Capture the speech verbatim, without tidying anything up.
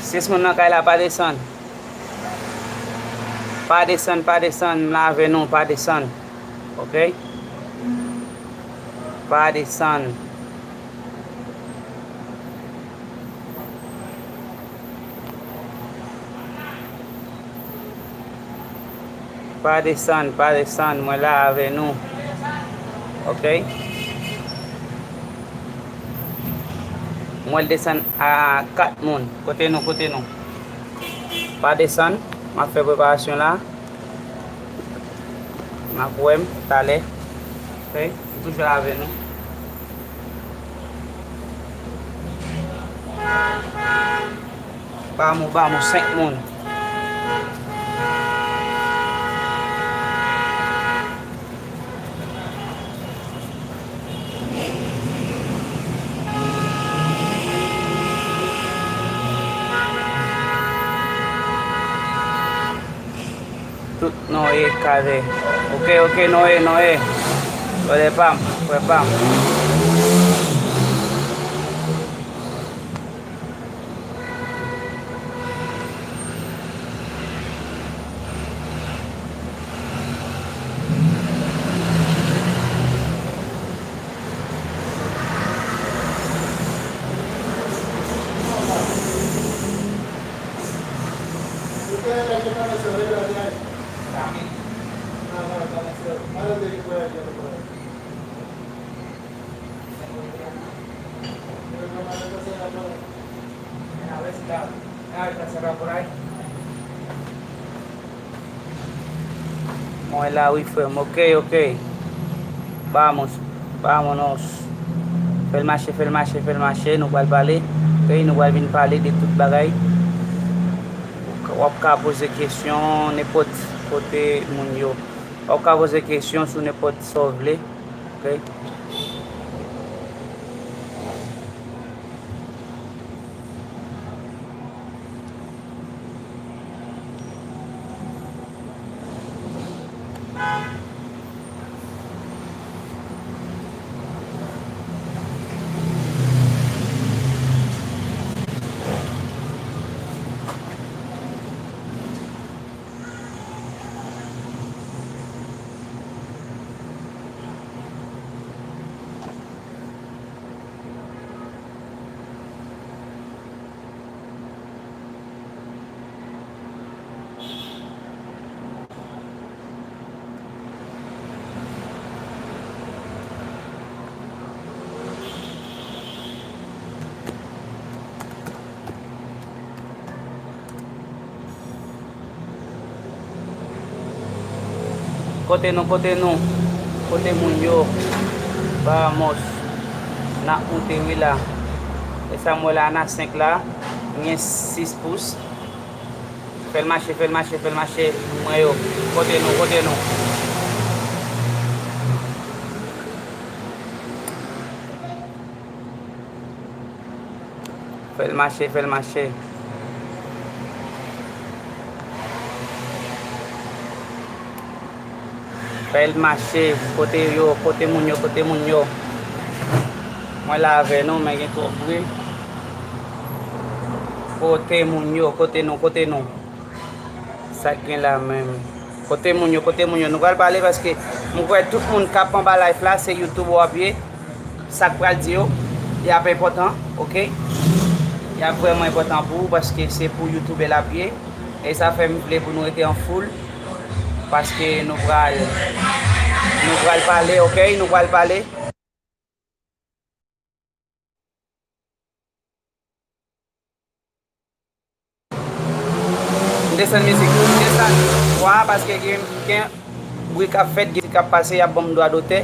Sis moun nan kay la, pa desann. Pa desann, pa desann, m la avè nou, pa desann. Oke? Pa desann. Pa desann, pa desann, mwen la avè nou. Oke? Mwen desann a kat moun. Kote nou, kote nou? Pa desann, m ap fè preparasyon la. N ap wè m talè. Oke? M toujou la avè nou. Ba m, ba m senk moun. Tout Noye kare. Oke, oke, Noye, Noye. Brother pa m, frè pa m. Mwen la wi frè m, oke, oke. Vamos, vámonos. Fè l mache, fè l mache, fè l mache, nou pral pale. Oke, nou pral vin pale de tout bagay. W ap ka poze kesyon nenpòt kote moun yo. W ap ka poze kesyon sou nenpòt sa w vle. Oke. Kote nou, kote nou? Kote moun yo? Vamos. N ap moute wi la. E sa m wè la, n a senk la. M gen sis pous. Fè l mache, fè l mache, fè l mache. Mwen yo. Kote nou, kote nou? Fè l mache, fè l mache. Fè l mache. Kote yo, kote moun yo, kote moun yo? Mwen la avè nou, men gen twòp bri. Kote moun yo, kote nou, kote nou? Sa k gen la menm? Kote moun yo, kote moun yo? Nou pral pale paske m kwè tout moun k ap anba live la, se YouTube w ap ye. Sa k pral di yo, y ap enpòtan, oke? Y ap vrèman enpòtan pou ou paske se pou YouTube l ap ye. E sa fè m vle pou nou rete an foul paske nou pral, nou pral pale, oke? Nou pral pale. M desann mizik. M desann vwa a paske gen, gen bri k ap fèt, gen mizik k ap pase, y ap ban m dwa dotè.